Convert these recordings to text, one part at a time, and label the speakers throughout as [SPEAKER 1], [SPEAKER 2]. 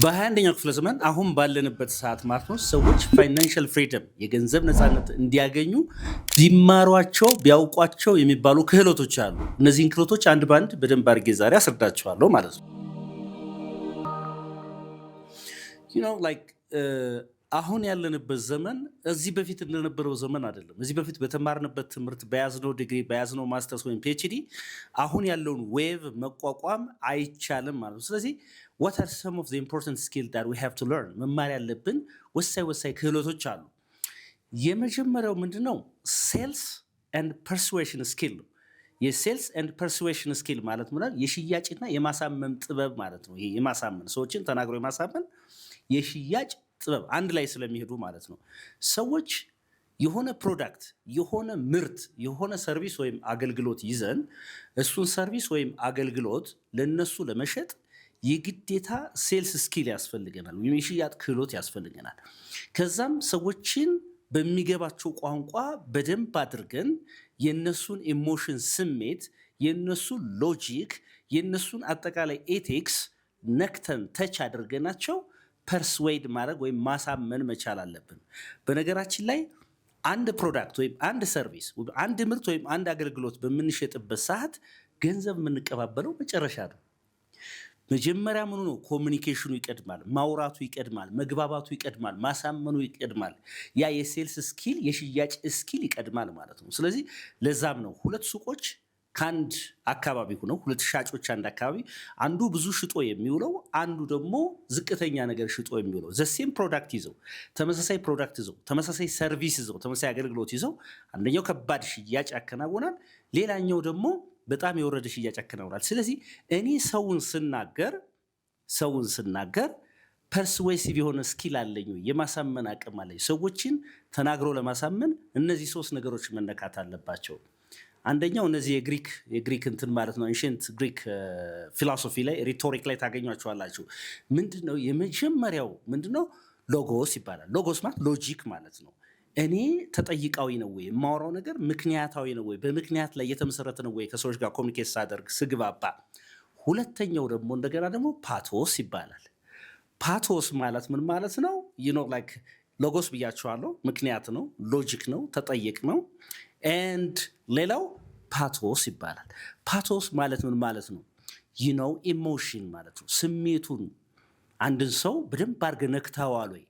[SPEAKER 1] በ21ኛው ክፍለ ዘመን አሁን ባለንበት ሰዓት ማለት ነው፣ ሰዎች financial freedom፣ የገንዘብ ነፃነት እንዲያገኙ ቢማሯቸው፣ ቢያውቋቸው የሚባሉ ክህሎቶች አሉ። እነዚህን ክህሎቶች አንድ በአንድ በደንብ አድርጌ ዛሬ አስረዳችኋለሁ ማለት ነው። Like አሁን ያለንበት ዘመን እዚህ በፊት እንደነበረው ዘመን አይደለም። እዚህ በፊት በተማርንበት ትምህርት፣ በያዝነው ዲግሪ፣ በያዝነው ማስተርስ ወይም PhD አሁን ያለውን wave መቋቋም አይቻልም ማለት ነው። ስለዚህ what are some of the important skill that we have to learn? መማር ያለብን ወሳኝ ወሳኝ ክህሎቶች አሉ። የመጀመሪያው ምንድን ነው? Sales and persuasion skill ነው። የ sales and persuasion skill ማለት ምናል የሽያጭና የማሳመን ጥበብ ማለት ነው። ይሄ የማሳመን፣ ሰዎችን ተናግሮ የማሳመን የሽያጭ ጥበብ አንድ ላይ ስለሚሄዱ ማለት ነው። ሰዎች የሆነ product፣ የሆነ ምርት፣ የሆነ service ወይም አገልግሎት ይዘን እሱን service ወይም አገልግሎት ለነሱ ለመሸጥ የግዴታ sales skill ያስፈልገናል፣ ወይም የሽያጭ ክህሎት ያስፈልገናል። ከዛም ሰዎችን በሚገባቸው ቋንቋ በደንብ አድርገን የነሱን emotion፣ ስሜት፣ የነሱን logic፣ የነሱን አጠቃላይ ethics ነክተን፣ touch አድርገናቸው persuade ማድረግ ወይም ማሳመን መቻል አለብን። በነገራችን ላይ አንድ product ወይም አንድ service፣ አንድ ምርት ወይም አንድ አገልግሎት በምንሸጥበት ሰዓት ገንዘብ የምንቀባበለው መጨረሻ ነው። መጀመሪያ ምኑ ነው? Communication ኑ ይቀድማል፣ ማውራቱ ይቀድማል፣ መግባባቱ ይቀድማል፣ ማሳመኑ ይቀድማል። ያ የ sales skill፣ የሽያጭ skill ይቀድማል ማለት ነው። ስለዚህ ለዛም ነው ሁለት ሱቆች ከአንድ አካባቢ ሆነው፣ ሁለት ሻጮች አንድ አካባቢ፣ አንዱ ብዙ ሽጦ የሚውለው፣ አንዱ ደግሞ ዝቅተኛ ነገር ሽጦ የሚውለው፣ the same product ይዘው፣ ተመሳሳይ product ይዘው፣ ተመሳሳይ service ይዘው፣ ተመሳሳይ አገልግሎት ይዘው፣ አንደኛው ከባድ ሽያጭ ያከናውናል፣ ሌላኛው ደግሞ በጣም የወረደ ሽያጭ ያከናውናል። ስለዚህ እኔ ሰውን ስናገር persuasive የሆነ skill አለኝ ወይ? የማሳመን አቅም አለኝ? ሰዎችን ተናግሮ ለማሳመን እነዚህ ሶስት ነገሮች መነካት አለባቸው። አንደኛው እነዚህ የግሪክ እንትን ማለት ነው፣ ancient Greek philosophy ላይ፣ rhetoric ላይ ታገኟቸዋላችሁ። ምንድን ነው የመጀመሪያው? ምንድን ነው? Logos ይባላል። Logos ማለት logic ማለት ነው። እኔ ተጠይቃዊ ነው ወይ? የማወራው ነገር ምክንያታዊ ነው ወይ? በምክንያት ላይ የተመሰረተ ነው ወይ? ከሰዎች ጋር communicate ሳደርግ፣ ስግባባ። ሁለተኛው ደግሞ እንደገና ደግሞ pathos ይባላል። Pathos ማለት ምን ማለት ነው? Like logos ብያችኋለሁ። ምክንያት ነው፣ logic ነው፣ ተጠይቅ ነው። And ሌላው pathos ይባላል። Pathos ማለት ምን ማለት ነው? Emotion ማለት ነው። ስሜቱን፣ አንድን ሰው በደንብ አድርገህ ነክተኸዋል ወይ?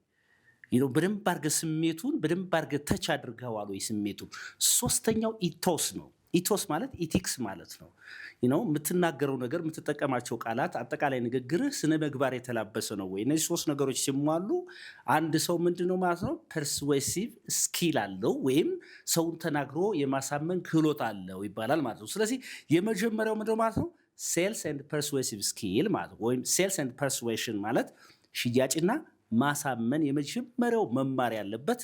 [SPEAKER 1] በደንብ አድርገህ ስሜቱን በደንብ አድርገህ touch አድርገኸዋል ወይ ስሜቱን? ሶስተኛው ethos ነው። Ethos ማለት ethics ማለት ነው። የምትናገረው ነገር፣ የምትጠቀማቸው ቃላት፣ አጠቃላይ ንግግርህ ስነ ምግባር የተላበሰ ነው ወይ? እነዚህ ሶስት ነገሮች ሲሟሉ አንድ ሰው ምንድን ነው ማለት ነው? Persuasive skill አለው ወይም ሰውን ተናግሮ የማሳመን ክህሎት አለው ይባላል ማለት ነው። ስለዚህ የመጀመሪያው ምንድን ነው ማለት ነው? Sales and persuasive skill ማለት ነው። ወይም sales and persuasion ማለት ሽያጭና ማሳመን የመጀመሪያው መማር ያለበት።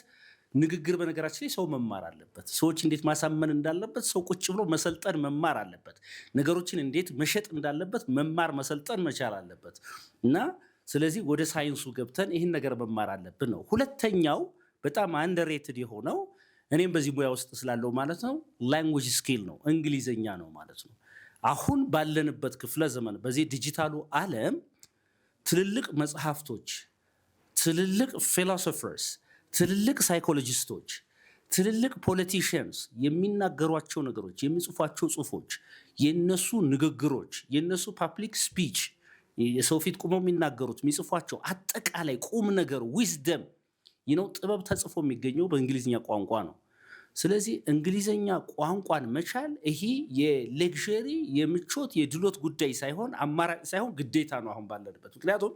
[SPEAKER 1] ንግግር በነገራችን ላይ ሰው መማር አለበት። ሰዎች እንዴት ማሳመን እንዳለበት ሰው ቁጭ ብሎ መሰልጠን፣ መማር አለበት። ነገሮችን እንዴት መሸጥ እንዳለበት መማር፣ መሰልጠን መቻል አለበት። እና ስለዚህ ወደ ሳይንሱ ገብተን ይህን ነገር መማር አለብን ነው። ሁለተኛው በጣም underrated የሆነው፣ እኔም በዚህ ሙያ ውስጥ ስላለው ማለት ነው፣ language skill ነው፣ እንግሊዝኛ ነው ማለት ነው። አሁን ባለንበት ክፍለ ዘመን፣ በዚህ ዲጂታሉ ዓለም፣ ትልልቅ መጽሐፍቶች፣ ትልልቅ philosophers፣ ትልልቅ psychologist ኦች፣ ትልልቅ politicians የሚናገሯቸው ነገሮች፣ የሚጽፏቸው ጽሁፎች፣ የነሱ ንግግሮች፣ የነሱ public speech፣ የሰው ፊት ቁመው የሚናገሩት፣ የሚጽፏቸው አጠቃላይ ቁም ነገር፣ wisdom ነው፣ ጥበብ ተጽፎ የሚገኘው በእንግሊዝኛ ቋንቋ ነው። ስለዚህ እንግሊዝኛ ቋንቋን መቻል ይሄ የ luxury፣ የምቾት፣ የድሎት ጉዳይ ሳይሆን፣ አማራጭ ሳይሆን ግዴታ ነው አሁን ባለንበት። ምክንያቱም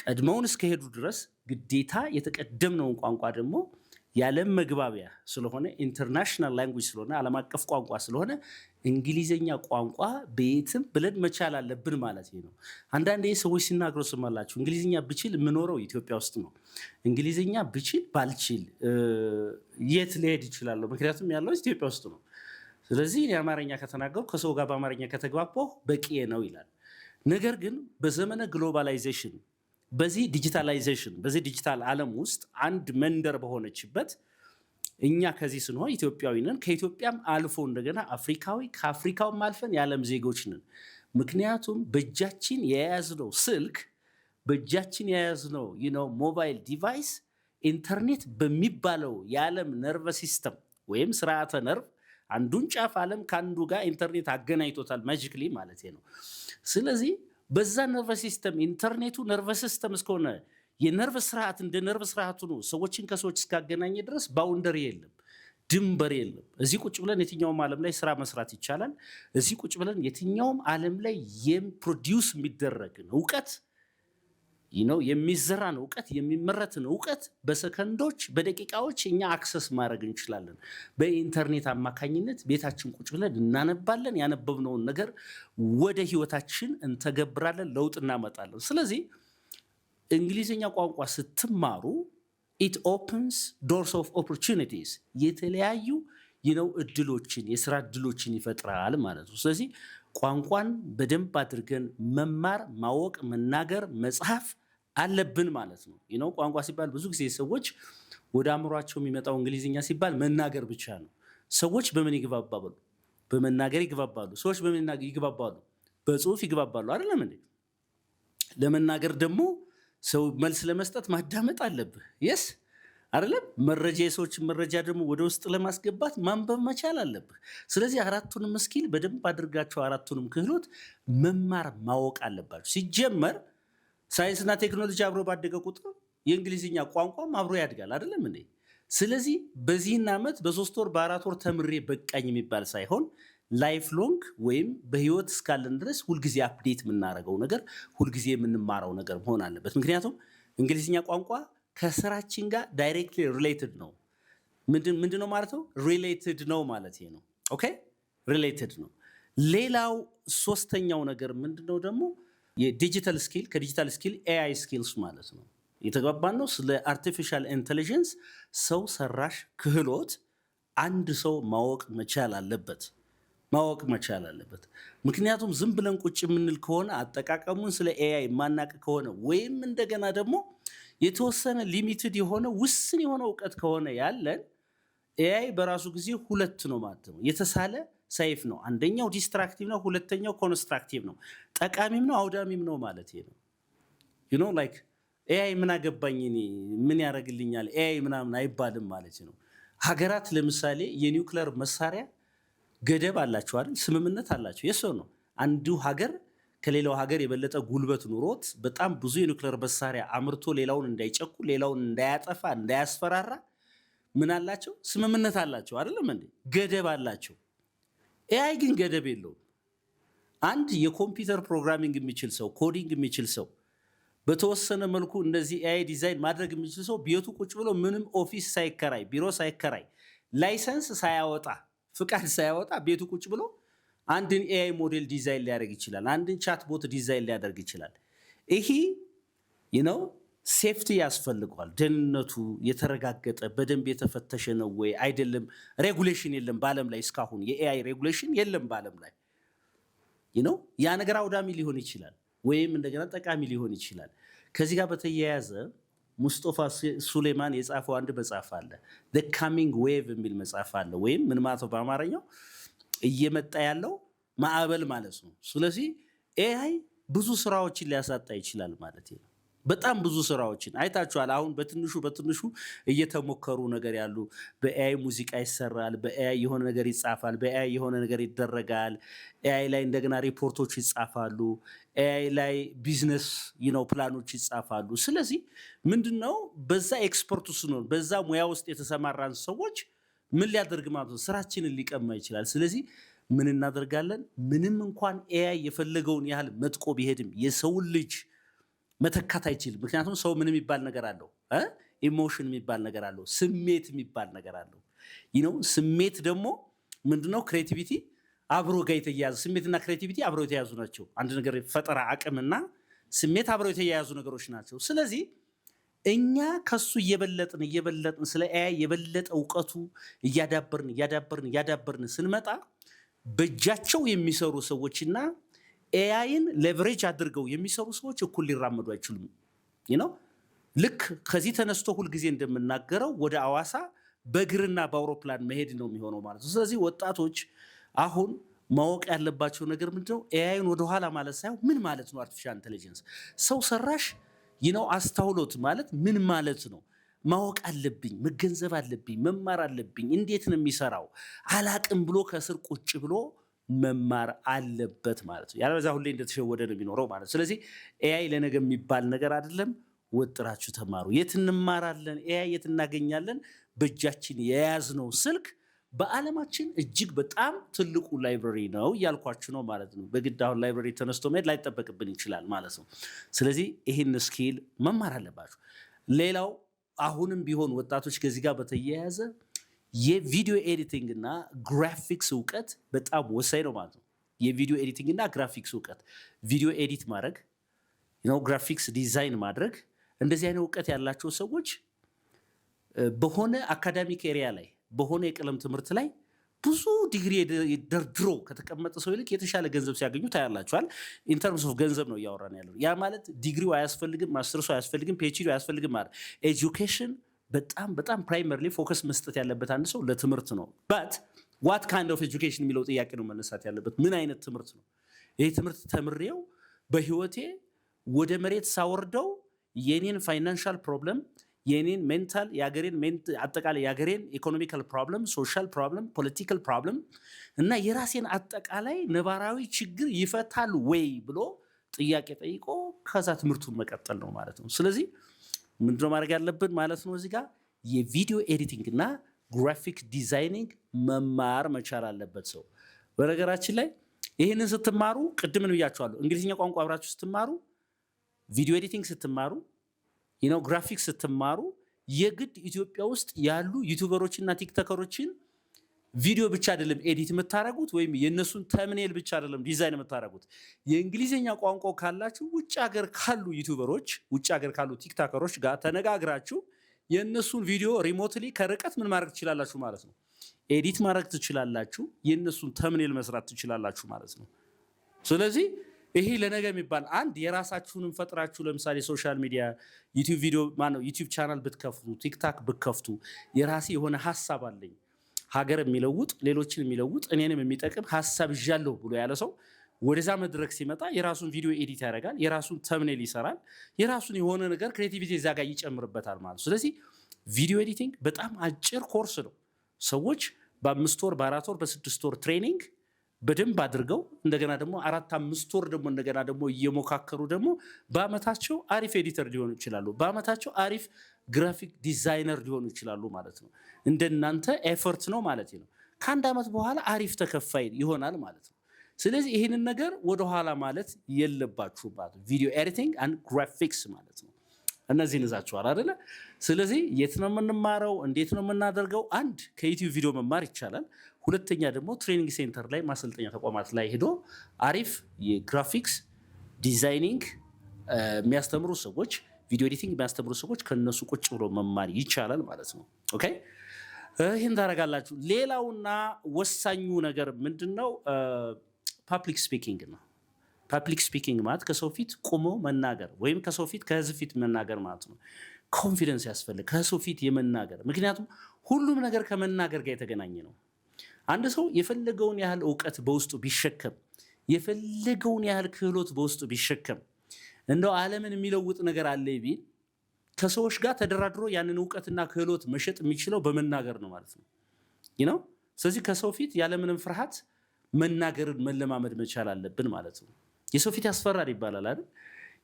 [SPEAKER 1] ቀድመውን እስከሄዱ ድረስ ግዴታ የተቀደምነውን ቋንቋ ደግሞ የዓለም መግባቢያ ስለሆነ፣ international language ስለሆነ፣ ዓለም አቀፍ ቋንቋ ስለሆነ፣ እንግሊዝኛ ቋንቋ በየትም ብለን መቻል አለብን ማለት ነው። አንዳንዴ ሰዎች ሲናገሩ ስማላችሁ፣ እንግሊዝኛ ብችል የምኖረው ኢትዮጵያ ውስጥ ነው። እንግሊዝኛ ብችል ባልችል የት ልሄድ እችላለሁ? ምክንያቱም ያለው ኢትዮጵያ ውስጥ ነው። ስለዚህ እኔ አማርኛ ከተናገርኩ፣ ከሰው ጋር በአማርኛ ከተግባባሁ በቂ ነው ይላል። ነገር ግን በዘመነ globalization፣ በዚህ digitalization፣ በዚህ ዲጂታል ዓለም ውስጥ፣ አንድ መንደር በሆነችበት እኛ ከዚህ ስንሆን ኢትዮጵያዊ ነን። ከኢትዮጵያም አልፎ እንደገና አፍሪካዊ፣ ከአፍሪካውም አልፈን የዓለም ዜጎች ነን። ምክንያቱም በእጃችን የያዝነው ስልክ በእጃችን የያዝነው mobile device ኢንተርኔት በሚባለው የዓለም nervous system ወይም ስርዓተ ነርቭ አንዱን ጫፍ ዓለም ከአንዱ ጋር ኢንተርኔት አገናኝቶታል፣ magically ማለት ነው። ስለዚህ በዛ nervous system፣ ኢንተርኔቱ nervous system እስከሆነ፣ የነርቭ ስርዓት እንደ ነርቭ ስርዓቱ ነው፣ ሰዎችን ከሰዎች እስካገናኘ ድረስ boundary የለም፣ ድንበር የለም። እዚህ ቁጭ ብለን የትኛውም ዓለም ላይ ስራ መስራት ይቻላል። እዚህ ቁጭ ብለን የትኛውም ዓለም ላይ produce የሚደረግን እውቀት ነው፣ የሚዘራን እውቀት፣ የሚመረትን እውቀት በሰከንዶች፣ በደቂቃዎች እኛ access ማድረግ እንችላለን። በኢንተርኔት አማካኝነት ቤታችን ቁጭ ብለን እናነባለን። ያነበብነውን ነገር ወደ ህይወታችን እንተገብራለን፣ ለውጥ እናመጣለን። ስለዚህ እንግሊዝኛ ቋንቋ ስትማሩ it opens doors of opportunities፣ የተለያዩ እድሎችን፣ የስራ እድሎችን ይፈጥራል ማለት ነው። ስለዚህ ቋንቋን በደንብ አድርገን መማር፣ ማወቅ፣ መናገር፣ መጻፍ አለብን ማለት ነው። ቋንቋ ሲባል ብዙ ጊዜ ሰዎች ወደ አእምሯቸው የሚመጣው እንግሊዝኛ ሲባል መናገር ብቻ ነው። ሰዎች በምን ይግባባሉ? በመናገር ይግባባሉ። ሰዎች በምን ይግባባሉ? በጽሁፍ ይግባባሉ። አይደለም እንዴ? ለመናገር ደግሞ ሰው መልስ ለመስጠት ማዳመጥ አለብህ። Yes፣ አይደለም? መረጃ፣ የሰዎችን መረጃ ደግሞ ወደ ውስጥ ለማስገባት ማንበብ መቻል አለብህ። ስለዚህ አራቱንም skill በደንብ አድርጋችሁ፣ አራቱንም ክህሎት መማር ማወቅ አለባችሁ። ሲጀመር ሳይንስና ቴክኖሎጂ አብሮ ባደገ ቁጥር የእንግሊዝኛ ቋንቋም አብሮ ያድጋል። አይደለም እንዴ? ስለዚህ በዚህን ዓመት፣ በ3 ወር፣ በ4 ወር ተምሬ በቃኝ የሚባል ሳይሆን lifelong ወይም በህይወት እስካለን ድረስ ሁልጊዜ update የምናደርገው ነገር፣ ሁልጊዜ የምንማረው ነገር መሆን አለበት። ምክንያቱም እንግሊዝኛ ቋንቋ ከስራችን ጋር directly related ነው። ምንድን ነው ማለት ነው? Related ነው ማለት ነው። Okay፣ related ነው። ሌላው ሶስተኛው ነገር ምንድን ነው ደግሞ? የ digital skill፣ ከ digital skill AI skills ማለት ነው። የተግባባን ነው። ስለ artificial intelligence፣ ሰው ሰራሽ ክህሎት አንድ ሰው ማወቅ መቻል አለበት፣ ማወቅ መቻል አለበት። ምክንያቱም ዝም ብለን ቁጭ የምንል ከሆነ፣ አጠቃቀሙን ስለ AI የማናቅ ከሆነ፣ ወይም እንደገና ደግሞ የተወሰነ limited የሆነ፣ ውስን የሆነ እውቀት ከሆነ ያለን፣ AI በራሱ ጊዜ ሁለት ነው ማለት ነው። የተሳለ ሰይፍ ነው። አንደኛው destructive ነው፣ ሁለተኛው constructive ነው። ጠቃሚም ነው፣ አውዳሚም ነው ማለት ነው። Like AI ምን አገባኝ እኔ፣ ምን ያደርግልኛል AI ምናምን አይባልም ማለት ነው። ሀገራት ለምሳሌ የኒውክለር መሳሪያ ገደብ አላቸው አይደል? ስምምነት አላቸው። የሰው ነው። አንዱ ሀገር ከሌላው ሀገር የበለጠ ጉልበት ኑሮት በጣም ብዙ የኒውክለር መሳሪያ አምርቶ ሌላውን እንዳይጨቁን፣ ሌላውን እንዳያጠፋ፣ እንዳያስፈራራ ምን አላቸው? ስምምነት አላቸው። አይደለም እንዴ? ገደብ አላቸው። AI ግን ገደብ የለውም። አንድ የ computer programming የሚችል ሰው፣ coding የሚችል ሰው፣ በተወሰነ መልኩ እንደዚህ AI design ማድረግ የሚችል ሰው ቤቱ ቁጭ ብሎ ምንም office ሳይከራይ፣ ቢሮ ሳይከራይ፣ license ሳያወጣ፣ ፍቃድ ሳያወጣ ቤቱ ቁጭ ብሎ አንድን AI model design ሊያደርግ ይችላል። አንድን chatbot design ሊያደርግ ይችላል። ይሄ safety ያስፈልገዋል። ደህንነቱ የተረጋገጠ፣ በደንብ የተፈተሸ ነው ወይ አይደለም? Regulation የለም በዓለም ላይ፣ እስካሁን የ AI regulation የለም በዓለም ላይ። ያ ነገር አውዳሚ ሊሆን ይችላል ወይም እንደገና ጠቃሚ ሊሆን ይችላል። ከዚህ ጋር በተያያዘ ሙስጦፋ ሱሌማን የጻፈው አንድ መጽሐፍ አለ። The Coming Wave የሚል መጽሐፍ አለ። ወይም ምን ማለት ነው በአማርኛው? እየመጣ ያለው ማዕበል ማለት ነው። ስለዚህ AI ብዙ ስራዎችን ሊያሳጣ ይችላል ማለት ነው። በጣም ብዙ ስራዎችን አይታችኋል። አሁን በትንሹ በትንሹ እየተሞከሩ ነገር ያሉ፣ በ AI ሙዚቃ ይሰራል፣ በ AI የሆነ ነገር ይጻፋል፣ በ AI የሆነ ነገር ይደረጋል። AI ላይ እንደገና ሪፖርቶች ይጻፋሉ። AI ላይ business plan ኦች ይጻፋሉ። ስለዚህ ምንድነው፣ በዛ expert ኡ ስንሆን፣ በዛ ሙያ ውስጥ የተሰማራን ሰዎች ምን ሊያደርግ ማለት ነው? ስራችንን ሊቀማ ይችላል። ስለዚህ ምን እናደርጋለን? ምንም እንኳን AI የፈለገውን ያህል መጥቆ ቢሄድም የሰውን ልጅ መተካት አይችልም። ምክንያቱም ሰው ምን የሚባል ነገር አለው? Emotion የሚባል ነገር አለው። ስሜት የሚባል ነገር አለው። ስሜት ደግሞ ምንድነው? Creativity አብሮ ጋር የተያያዘ፣ ስሜትና creativity አብረው የተያያዙ ናቸው። አንድ ነገር ፈጠራ አቅምና ስሜት አብረው የተያያዙ ነገሮች ናቸው። ስለዚህ እኛ ከሱ እየበለጥን እየበለጥን፣ ስለ AI የበለጠ እውቀቱ እያዳበርን እያዳበርን እያዳበርን ስንመጣ በእጃቸው የሚሰሩ ሰዎችና AI ን leverage አድርገው የሚሰሩ ሰዎች እኩል ሊራመዱ አይችሉም። ልክ ከዚህ ተነስቶ ሁልጊዜ እንደምናገረው ወደ አዋሳ በእግርና በአውሮፕላን መሄድ ነው የሚሆነው ማለት ነው። ስለዚህ ወጣቶች አሁን ማወቅ ያለባቸው ነገር ምንድነው? AI ን ወደኋላ ማለት ሳይሆን ምን ማለት ነው artificial intelligence፣ ሰው ሰራሽ ይነው አስተውሎት ማለት ምን ማለት ነው? ማወቅ አለብኝ፣ መገንዘብ አለብኝ፣ መማር አለብኝ። እንዴት ነው የሚሰራው? አላቅም ብሎ ከስር ቁጭ ብሎ መማር አለበት ማለት ነው። ያለበለዚያ ሁሌ እንደተሸወደ ነው የሚኖረው ማለት ነው። ስለዚህ AI ለነገ የሚባል ነገር አይደለም። ወጥራችሁ ተማሩ። የት እንማራለን? AI የት እናገኛለን? በእጃችን የያዝነው ስልክ በዓለማችን እጅግ በጣም ትልቁ library ነው እያልኳችሁ ነው ማለት ነው። በግድ አሁን library ተነስቶ መሄድ ላይጠበቅብን ይችላል ማለት ነው። ስለዚህ ይህን skill መማር አለባችሁ። ሌላው አሁንም ቢሆን ወጣቶች ከዚህ ጋር በተያያዘ የ video editing እና ግራፊክስ እውቀት በጣም ወሳኝ ነው ማለት ነው። የ video editing እና ግራፊክስ እውቀት፣ video edit ማድረግ፣ graphics design ማድረግ፣ እንደዚህ አይነት እውቀት ያላቸው ሰዎች በሆነ academic area ላይ፣ በሆነ የቀለም ትምህርት ላይ ብዙ ዲግሪ ደርድሮ ከተቀመጠ ሰው ይልቅ የተሻለ ገንዘብ ሲያገኙ ታያላችኋል። In terms of ገንዘብ ነው እያወራን ያለው። ያ ማለት ዲግሪው አያስፈልግም፣ ማስተርሱ አያስፈልግም፣ PhD አያስፈልግም ማለት education በጣም በጣም primarily focus መስጠት ያለበት አንድ ሰው ለትምህርት ነው። But what kind of education የሚለው ጥያቄ ነው መነሳት ያለበት። ምን አይነት ትምህርት ነው? ይህ ትምህርት ተምሬው በህይወቴ ወደ መሬት ሳወርደው የኔን financial problem፣ የኔን mental፣ የሀገሬን አጠቃላይ የሀገሬን economical problem፣ social problem፣ political problem እና የራሴን አጠቃላይ ነባራዊ ችግር ይፈታል ወይ ብሎ ጥያቄ ጠይቆ ከዛ ትምህርቱን መቀጠል ነው ማለት ነው። ስለዚህ ምንድነው ማድረግ ያለብን ማለት ነው? እዚህ ጋር የ video editing እና graphic designing መማር መቻል አለበት ሰው። በነገራችን ላይ ይህንን ስትማሩ ቅድም ብያችኋለሁ፣ እንግሊዝኛ ቋንቋ አብራችሁ ስትማሩ፣ video editing ስትማሩ፣ ግራፊክስ ስትማሩ የግድ ኢትዮጵያ ውስጥ ያሉ YouTuber ኦችና TikToker ኦችን ቪዲዮ ብቻ አይደለም edit የምታደርጉት ወይም የእነሱን thumbnail ብቻ አይደለም ዲዛይን የምታደርጉት። የእንግሊዝኛ ቋንቋ ካላችሁ ውጭ ሀገር ካሉ YouTuber ኦች፣ ውጭ ሀገር ካሉ TikToker ኦች ጋር ተነጋግራችሁ የእነሱን ቪዲዮ remotely ከርቀት ምን ማድረግ ትችላላችሁ ማለት ነው። Edit ማድረግ ትችላላችሁ። የእነሱን thumbnail መስራት ትችላላችሁ ማለት ነው። ስለዚህ ይሄ ለነገ የሚባል አንድ የራሳችሁንም ፈጥራችሁ ለምሳሌ social media YouTube ቪዲዮ ማነው YouTube channel ብትከፍቱ፣ TikTok ብትከፍቱ፣ የራሴ የሆነ ሀሳብ አለኝ፣ ሀገር የሚለውጥ፣ ሌሎችን የሚለውጥ፣ እኔንም የሚጠቅም ሀሳብ ይዣለሁ ብሎ ያለ ሰው ወደዛ መድረክ ሲመጣ የራሱን ቪዲዮ edit ያደርጋል፣ የራሱን thumbnail ይሰራል፣ የራሱን የሆነ ነገር creativity እዛ ጋር ይጨምርበታል ማለት ነው። ስለዚህ video editing በጣም አጭር ኮርስ ነው። ሰዎች በ5 ወር፣ በ4 ወር፣ በ6 ወር training በደንብ አድርገው እንደገና ደግሞ 4-5 ወር ደግሞ እንደገና ደግሞ እየሞካከሩ ደግሞ በአመታቸው አሪፍ editor ሊሆኑ ይችላሉ። በአመታቸው አሪፍ graphic designer ሊሆኑ ይችላሉ ማለት ነው። እንደናንተ effort ነው ማለት ነው። ከአንድ ዓመት በኋላ አሪፍ ተከፋይ ይሆናል ማለት ነው። ስለዚህ ይህንን ነገር ወደኋላ ማለት የለባችሁም ማለት ነው። Video editing and graphics ማለት ነው። እነዚህን ይዛችኋል አይደለ? ስለዚህ የት ነው የምንማረው? እንዴት ነው የምናደርገው? አንድ ከ YouTube ቪዲዮ መማር ይቻላል። ሁለተኛ ደግሞ training center ላይ፣ ማሰልጠኛ ተቋማት ላይ ሄዶ አሪፍ የ graphics designing የሚያስተምሩ ሰዎች፣ video editing የሚያስተምሩ ሰዎች ከነሱ ቁጭ ብሎ መማር ይቻላል ማለት ነው። Okay፣ ይህን ታደርጋላችሁ። ሌላውና ወሳኙ ነገር ምንድን ነው? Public speaking ነው። Public speaking ማለት ከሰው ፊት ቆሞ መናገር ወይም ከሰው ፊት፣ ከህዝብ ፊት መናገር ማለት ነው። Confidence ያስፈልግ ከሰው ፊት የመናገር፣ ምክንያቱም ሁሉም ነገር ከመናገር ጋር የተገናኘ ነው። አንድ ሰው የፈለገውን ያህል እውቀት በውስጡ ቢሸከም፣ የፈለገውን ያህል ክህሎት በውስጡ ቢሸከም፣ እንደው ዓለምን የሚለውጥ ነገር አለ ቢል ከሰዎች ጋር ተደራድሮ ያንን እውቀትና ክህሎት መሸጥ የሚችለው በመናገር ነው ማለት ነው። ስለዚህ ከሰው ፊት ያለምንም ፍርሃት መናገርን መለማመድ መቻል አለብን ማለት ነው። የሰው ፊት ያስፈራል ይባላል አይደል?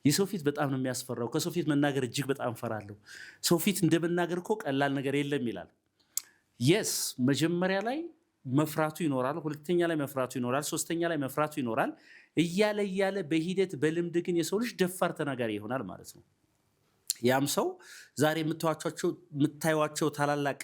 [SPEAKER 1] የሰው ፊት በጣም ነው የሚያስፈራው። ከሰው ፊት መናገር እጅግ በጣም እፈራለሁ። ሰው ፊት እንደመናገር እኮ ቀላል ነገር የለም ይላል። Yes፣ መጀመሪያ ላይ መፍራቱ ይኖራል። ሁለተኛ ላይ መፍራቱ ይኖራል። ሶስተኛ ላይ መፍራቱ ይኖራል። እያለ እያለ በሂደት በልምድ ግን የሰው ልጅ ደፋር ተናጋሪ ይሆናል ማለት ነው። ያም ሰው ዛሬ የምታዩቸው ታላላቅ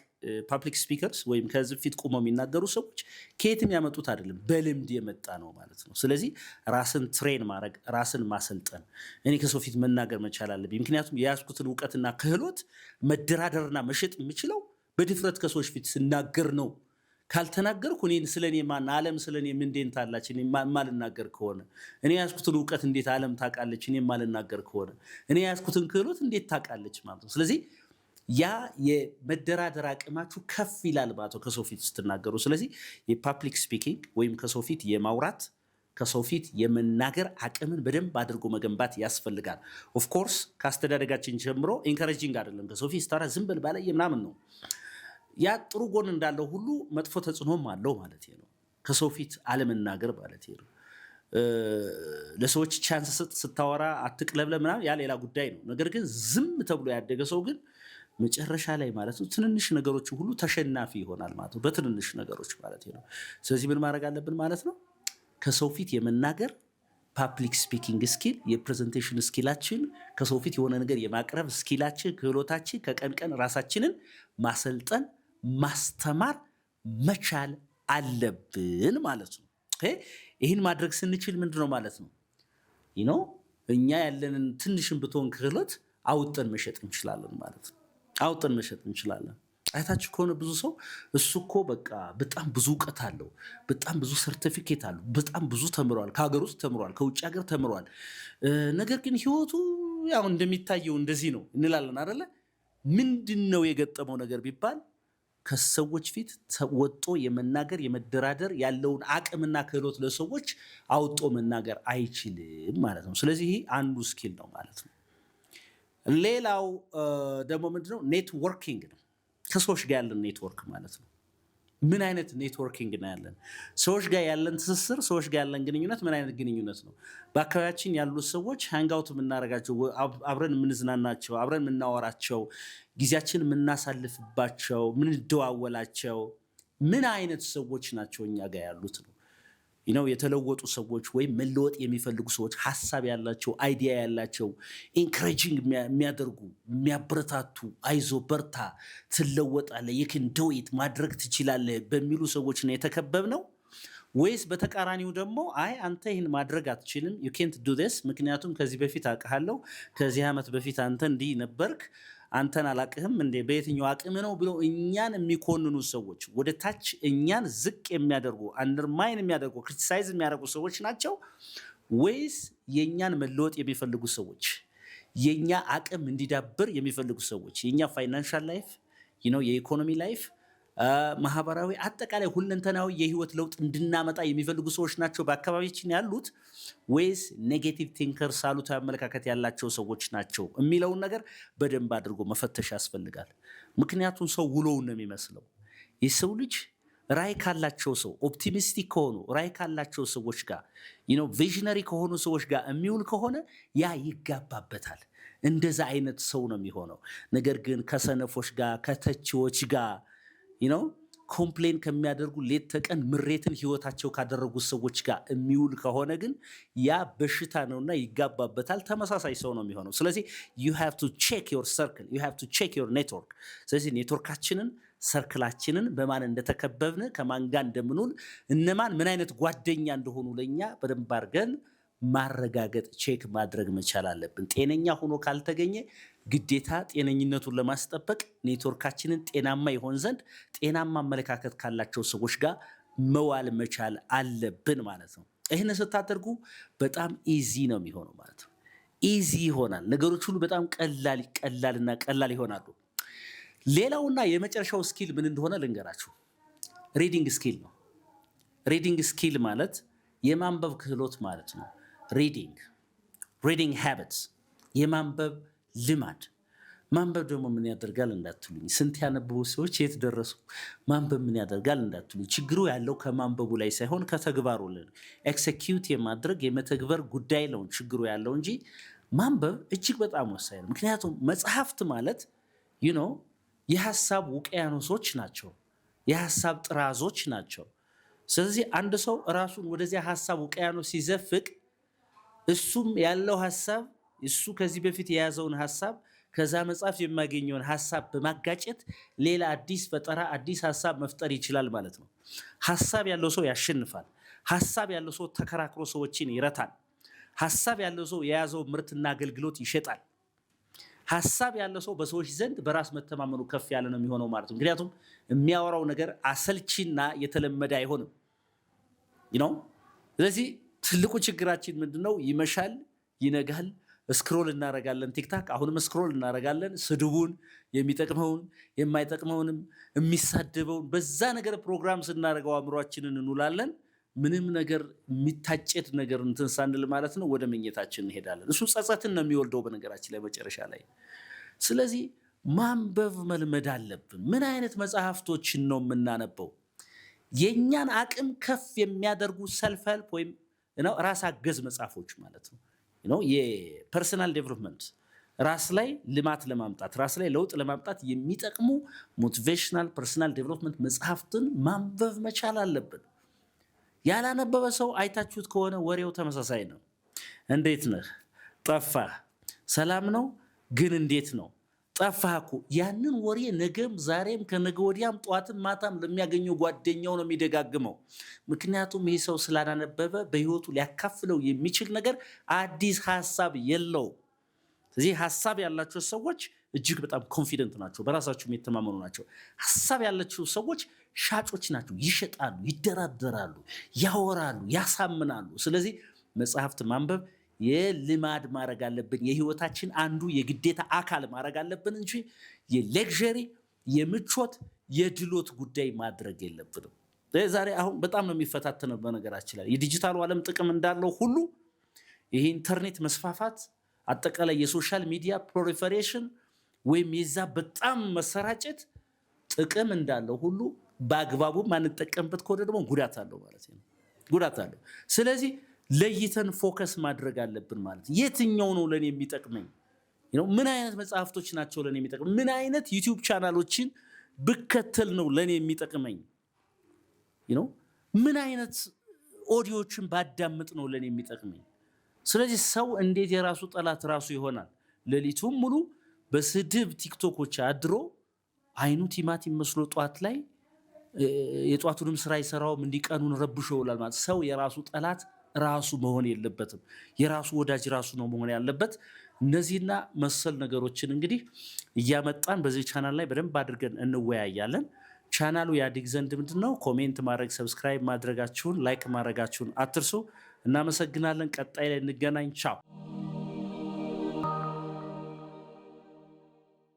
[SPEAKER 1] public speakers ወይም ከህዝብ ፊት ቆመው የሚናገሩ ሰዎች ከየትም ያመጡት አይደለም፣ በልምድ የመጣ ነው ማለት ነው። ስለዚህ ራስን train ማድረግ፣ ራስን ማሰልጠን፣ እኔ ከሰው ፊት መናገር መቻል አለብኝ። ምክንያቱም የያዝኩትን እውቀትና ክህሎት መደራደርና መሸጥ የምችለው በድፍረት ከሰዎች ፊት ስናገር ነው። ካልተናገርኩ እኔን ስለ እኔ ማን፣ ዓለም ስለ እኔ ምን ደንታ አላት? እኔ የማልናገር ከሆነ እኔ የያዝኩትን እውቀት እንዴት ዓለም ታውቃለች? እኔ የማልናገር ከሆነ እኔ የያዝኩትን ክህሎት እንዴት ታውቃለች ማለት ነው። ስለዚህ ያ የመደራደር አቅማችሁ ከፍ ይላል ማለት ነው ከሰው ፊት ስትናገሩ። ስለዚህ የ public speaking ወይም ከሰው ፊት የማውራት ከሰው ፊት የመናገር አቅምን በደንብ አድርጎ መገንባት ያስፈልጋል። Of course ከአስተዳደጋችን ጀምሮ encouraging አይደለም። ከሰው ፊት ስታወራ ዝም በል ባለጌ ምናምን ነው። ያ ጥሩ ጎን እንዳለው ሁሉ መጥፎ ተጽዕኖም አለው ማለት ነው። ከሰው ፊት አለመናገር ማለት ነው። ለሰዎች chance ስጥ፣ ስታወራ አትቅለብለብ ምናምን፣ ያ ሌላ ጉዳይ ነው። ነገር ግን ዝም ተብሎ ያደገ ሰው ግን መጨረሻ ላይ ማለት ነው ትንንሽ ነገሮች ሁሉ ተሸናፊ ይሆናል ማለት ነው። በትንንሽ ነገሮች ማለት ነው። ስለዚህ ምን ማድረግ አለብን ማለት ነው? ከሰው ፊት የመናገር public speaking skill፣ የ presentation skill ኣችን፣ ከሰው ፊት የሆነ ነገር የማቅረብ skill ኣችን፣ ክህሎታችን ከቀን ቀን ራሳችንን ማሰልጠን ማስተማር መቻል አለብን ማለት ነው። ይህን ማድረግ ስንችል ምንድን ነው ማለት ነው እኛ ያለንን ትንሽን ብትሆን ክህሎት አውጥተን መሸጥ እንችላለን ማለት ነው። አውጥተን መሸጥ እንችላለን። አይታችሁ ከሆነ ብዙ ሰው እሱ እኮ በቃ በጣም ብዙ እውቀት አለው፣ በጣም ብዙ ሰርቲፊኬት አለው፣ በጣም ብዙ ተምሯል፣ ከሀገር ውስጥ ተምሯል፣ ከውጭ ሀገር ተምሯል። ነገር ግን ህይወቱ ያው እንደሚታየው እንደዚህ ነው እንላለን አይደለ? ምንድን ነው የገጠመው ነገር ቢባል ከሰዎች ፊት ወጥቶ የመናገር፣ የመደራደር ያለውን አቅምና ክህሎት ለሰዎች አውጥቶ መናገር አይችልም ማለት ነው። ስለዚህ ይሄ አንዱ skill ነው ማለት ነው። ሌላው ደግሞ ምንድነው? Networking ነው። ከሰዎች ጋር ያለን ኔትወርክ ማለት ነው። ምን አይነት networking ነው ያለን? ሰዎች ጋር ያለን ትስስር፣ ሰዎች ጋር ያለን ግንኙነት ምን አይነት ግንኙነት ነው? በአካባቢያችን ያሉ ሰዎች፣ hangout የምናደርጋቸው፣ አብረን የምንዝናናቸው፣ አብረን የምናወራቸው፣ ጊዜያችን የምናሳልፍባቸው፣ የምንደዋወላቸው ምን አይነት ሰዎች ናቸው እኛ ጋር ያሉት ነው። የተለወጡ ሰዎች ወይም መለወጥ የሚፈልጉ ሰዎች፣ ሀሳብ ያላቸው፣ idea ያላቸው፣ encouraging የሚያደርጉ፣ የሚያበረታቱ፣ አይዞ በርታ፣ ትለወጣለህ፣ you can do it፣ ማድረግ ትችላለህ በሚሉ ሰዎች ነው የተከበብነው ወይስ በተቃራኒው ደግሞ አይ አንተ ይህን ማድረግ አትችልም፣ ዩ ኬንት ዱ ስ፣ ምክንያቱም ከዚህ በፊት አውቅሃለሁ፣ ከዚህ ዓመት በፊት አንተ እንዲህ ነበርክ፣ አንተን አላቅህም እንዴ፣ በየትኛው አቅም ነው ብለው እኛን የሚኮንኑ ሰዎች፣ ወደ ታች እኛን ዝቅ የሚያደርጉ፣ undermine የሚያደርጉ፣ criticize የሚያደርጉ ሰዎች ናቸው ወይስ የእኛን መለወጥ የሚፈልጉ ሰዎች፣ የእኛ አቅም እንዲዳብር የሚፈልጉ ሰዎች፣ የእኛ financial life፣ የኢኮኖሚ life፣ ማህበራዊ፣ አጠቃላይ ሁለንተናዊ የህይወት ለውጥ እንድናመጣ የሚፈልጉ ሰዎች ናቸው በአካባቢያችን ያሉት ወይስ negative thinkers፣ አሉታዊ አመለካከት ያላቸው ሰዎች ናቸው የሚለውን ነገር በደንብ አድርጎ መፈተሽ ያስፈልጋል። ምክንያቱም ሰው ውሎውን ነው የሚመስለው። የሰው ልጅ ራዕይ ካላቸው ሰው፣ optimistic ከሆኑ፣ ራዕይ ካላቸው ሰዎች ጋር፣ visionary ከሆኑ ሰዎች ጋር የሚውል ከሆነ ያ ይጋባበታል። እንደዛ አይነት ሰው ነው የሚሆነው። ነገር ግን ከሰነፎች ጋር፣ ከተቺዎች ጋር፣ complain ከሚያደርጉ፣ ሌት ተቀን ምሬትን ህይወታቸው ካደረጉ ሰዎች ጋር የሚውል ከሆነ ግን ያ በሽታ ነውና ይጋባበታል። ተመሳሳይ ሰው ነው የሚሆነው። ስለዚህ you have to check your circle, you have to check your network። ስለዚህ network ኣችንን፣ circle ኣችንን፣ በማን እንደተከበብን፣ ከማን ጋር እንደምንውል፣ እነማን ምን አይነት ጓደኛ እንደሆኑ ለእኛ በደንብ አድርገን ማረጋገጥ፣ check ማድረግ መቻል አለብን። ጤነኛ ሆኖ ካልተገኘ ግዴታ ጤነኝነቱን ለማስጠበቅ ኔትወርካችንን ጤናማ ይሆን ዘንድ ጤናማ አመለካከት ካላቸው ሰዎች ጋር መዋል መቻል አለብን ማለት ነው። ይህን ስታደርጉ በጣም easy ነው የሚሆነው ማለት ነው። Easy ይሆናል። ነገሮች ሁሉ በጣም ቀላል ቀላልና ቀላል ይሆናሉ። ሌላውና የመጨረሻው skill ምን እንደሆነ ልንገራችሁ። Reading skill ነው። Reading skill ማለት የማንበብ ክህሎት ማለት ነው። Reading habits፣ የማንበብ ልማድ። ማንበብ ደግሞ ምን ያደርጋል እንዳትሉኝ፣ ስንት ያነበቡ ሰዎች የት ደረሱ? ማንበብ ምን ያደርጋል እንዳትሉኝ፣ ችግሩ ያለው ከማንበቡ ላይ ሳይሆን ከተግባሩ ላይ፣ execute የማድረግ፣ የመተግበር ጉዳይ ነው ችግሩ ያለው እንጂ ማንበብ እጅግ በጣም ወሳኝ ነው። ምክንያቱም መጽሐፍት ማለት የሀሳብ ውቅያኖሶች ናቸው፣ የሀሳብ ጥራዞች ናቸው። ስለዚህ አንድ ሰው ራሱን ወደዚያ ሀሳብ ውቅያኖስ ሲዘፍቅ እሱም ያለው ሀሳብ፣ እሱ ከዚህ በፊት የያዘውን ሀሳብ ከዛ መጽሐፍ የሚያገኘውን ሀሳብ በማጋጨት ሌላ አዲስ ፈጠራ፣ አዲስ ሀሳብ መፍጠር ይችላል ማለት ነው። ሀሳብ ያለው ሰው ያሸንፋል። ሀሳብ ያለው ሰው ተከራክሮ ሰዎችን ይረታል። ሀሳብ ያለው ሰው የያዘው ምርትና አገልግሎት ይሸጣል። ሀሳብ ያለው ሰው በሰዎች ዘንድ በራስ መተማመኑ ከፍ ያለ ነው የሚሆነው ማለት ነው። ምክንያቱም የሚያወራው ነገር አሰልቺና የተለመደ አይሆንም። ስለዚህ ትልቁ ችግራችን ምንድነው? ይመሻል፣ ይነጋል፣ scroll እናረጋለን። TikTok አሁንም scroll እናረጋለን። ስድቡን፣ የሚጠቅመውን የማይጠቅመውንም፣ የሚሳደበውን በዛ ነገር ፕሮግራም ስናደርገው አእምሯችንን እንውላለን። ምንም ነገር የሚታጨድ ነገር እንትን ሳንል ማለት ነው ወደ መኝታችን እንሄዳለን። እሱ ጸጸትን ነው የሚወልደው በነገራችን ላይ መጨረሻ ላይ። ስለዚህ ማንበብ መልመድ አለብን። ምን አይነት መጽሐፍቶችን ነው የምናነበው? የእኛን አቅም ከፍ የሚያደርጉ self help ወይም ራስ አገዝ መጽሐፎች ማለት ነው። የ personal development፣ ራስ ላይ ልማት ለማምጣት፣ ራስ ላይ ለውጥ ለማምጣት የሚጠቅሙ motivational personal development መጽሐፍትን ማንበብ መቻል አለብን። ያላነበበ ሰው አይታችሁት ከሆነ ወሬው ተመሳሳይ ነው። እንዴት ነህ? ጠፋህ። ሰላም ነው? ግን እንዴት ነው? ጠፋህ እኮ። ያንን ወሬ ነገም ዛሬም ከነገ ወዲያም ጠዋትም ማታም ለሚያገኘው ጓደኛው ነው የሚደጋግመው። ምክንያቱም ይህ ሰው ስላላነበበ በህይወቱ ሊያካፍለው የሚችል ነገር፣ አዲስ ሀሳብ የለውም። ስለዚህ ሀሳብ ያላቸው ሰዎች እጅግ በጣም confident ናቸው፣ በራሳቸው የሚተማመኑ ናቸው። ሀሳብ ያላቸው ሰዎች ሻጮች ናቸው። ይሸጣሉ፣ ይደራደራሉ፣ ያወራሉ፣ ያሳምናሉ። ስለዚህ መጽሐፍት ማንበብ የልማድ ማድረግ አለብን። የህይወታችን አንዱ የግዴታ አካል ማድረግ አለብን እንጂ የ luxury፣ የምቾት፣ የድሎት ጉዳይ ማድረግ የለብንም። ዛሬ አሁን በጣም ነው የሚፈታተነው። በነገራችን ላይ የዲጂታሉ ዓለም ጥቅም እንዳለው ሁሉ ይሄ ኢንተርኔት መስፋፋት፣ አጠቃላይ የ social media proliferation ወይም የዛ በጣም መሰራጨት ጥቅም እንዳለው ሁሉ በአግባቡ ማንጠቀምበት ከሆነ ደግሞ ጉዳት አለው ማለት ነው። ጉዳት አለው። ስለዚህ ለይተን focus ማድረግ አለብን ማለት የትኛው ነው ለእኔ የሚጠቅመኝ? ምን አይነት መጽሐፍቶች ናቸው ለእኔ የሚጠቅመኝ? ምን አይነት YouTube ቻናሎችን ብከተል ነው ለእኔ የሚጠቅመኝ? ምን አይነት ኦዲዮችን ባዳምጥ ነው ለእኔ የሚጠቅመኝ? ስለዚህ ሰው እንዴት የራሱ ጠላት ራሱ ይሆናል? ሌሊቱን ሙሉ በስድብ ቲክቶኮች አድሮ አይኑ ቲማቲም መስሎ ጧት ላይ የጧቱንም ስራ አይሰራውም፣ እንዲቀኑን ረብሾ ይውላል ማለት። ሰው የራሱ ጠላት ራሱ መሆን የለበትም። የራሱ ወዳጅ ራሱ ነው መሆን ያለበት። እነዚህና መሰል ነገሮችን እንግዲህ እያመጣን በዚህ ቻናል ላይ በደንብ አድርገን እንወያያለን። ቻናሉ ያድግ ዘንድ ምንድን ነው comment ማድረግ፣ subscribe ማድረጋችሁን፣ like ማድረጋችሁን አትርሱ። እናመሰግናለን። ቀጣይ ላይ እንገናኝ። ቻው።